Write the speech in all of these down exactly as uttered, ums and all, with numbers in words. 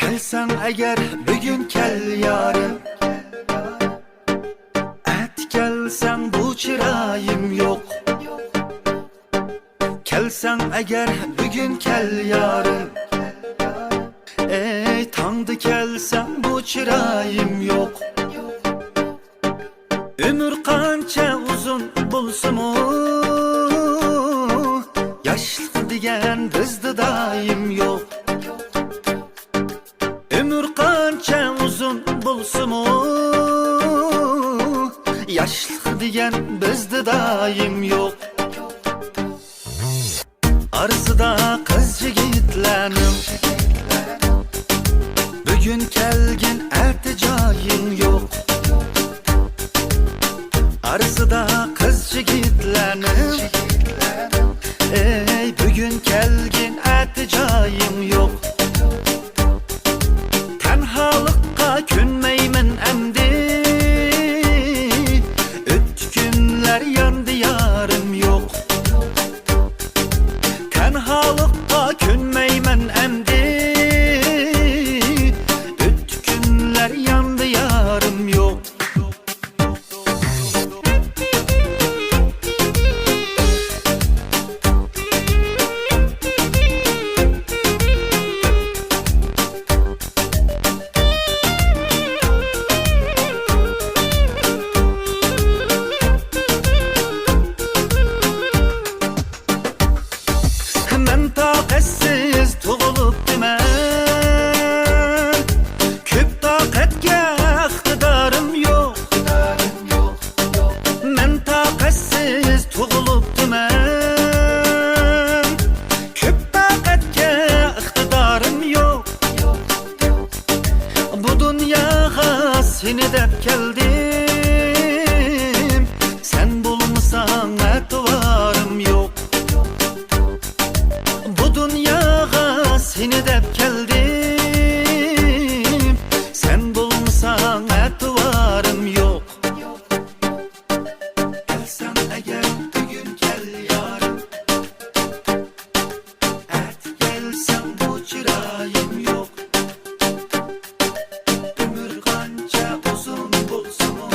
كەلسەڭ ئەگەر بۈگۈن كەل يارىم، ئەتە كەلسەڭ بۇ چىرايىم يوق. كەلسەڭ ئەگەر بۈگۈن كەل يارىم، ئەي تاڭدا كەلسەڭ بۇ چىرايىم يوق. ئۆمۈر قانچە ئۇزۇن بولسىمۇ، ياشلىق دېگەن بىزدە دائىم يوق. ئۆمۈر قانچە ئۇزۇن بولسىمۇ، ياشلىق دېگەن بىزدە دائىم يوق. ئارىسىدا قىز يىگىتلەرنىڭ بۈگۈن كەلگىن ئەتە جايىڭ يوق. ئارىسىدا قىز يىگىتلەرنىڭ، ئەي بۈگۈن كەلگىن ئەتە جايىڭ يوق. تەنھالىققا كۆنمەيمەن ئەمدى، ئۆتتى كۈنلەر ياندى يارىم يوق. تەنھالىققا كۆنمەيمەن ئەمدى، ئۆتتى كۈنلەر ياندى يارىم يوق. مەن تاقەتسىز تۇغۇلۇپتىمەن، كۆپ تاقەتكە ئىقتىدارىم يوق. مەن تاقەتسىز تۇغۇلۇپتىمەن، كۆپ تاقەتكە ئىقتىدارىم يوق. بۇ دۇنياغا سېنى دەپ كەلدىم، سەن بولمىساڭ ئەتىۋارىم يوق. بۇ دۇنياغا سېنى دەپ كەلدىم، سەن بولمىساڭ ئەتىۋارىم يوق. كەلسەڭ ئەگەر بۈگۈن كەل يارىم، ئەتە كەلسەڭ بۇ چىرايىم يوق. ئۆمۈر قانچە ئۇزۇن بولسىمۇ،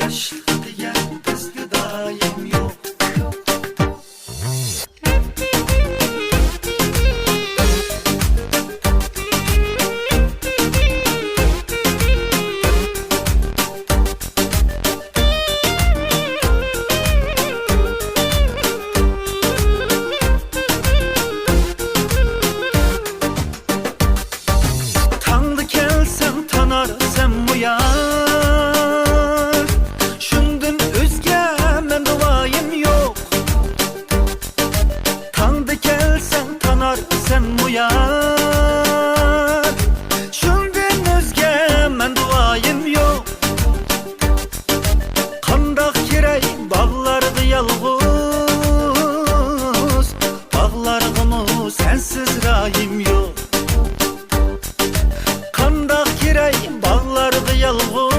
ياشلىق دېگەن بىزگە دائىم يوق. تاڭدا كەلسەڭ تانار سەنمۇ يار، شۇندىن ئۆزگە مەندە ۋايىم يوق. تاڭدا كەلسەڭ تانار سەنمۇ يار، شۇندىن ئۆزگە مەندە ۋايىم يوق. قانداق كىرەي باغلارغا يالغۇز، باغلارغىمۇ سەنسىز رايىم يوق. قانداق كىرەي باغلارغا يالغۇز،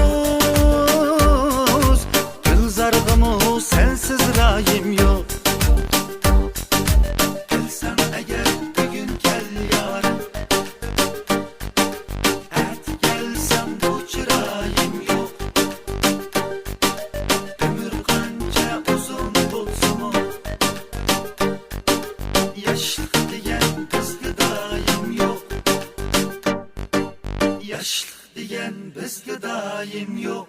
گۈلزارغىمۇ سەنسىز رايىم يوق. كەلسەڭ ئەگەر بۈگۈن كەل يارىم، ئەتە كەلسەڭ بۇ چىرايىم يوق. ئۆمۈر قانچە ئۇزۇن بولسىمۇ، ياشلىق دېگەن بىزگە دائىم يوق. ياشلىق دېگەن بىزگە دائىم يوق.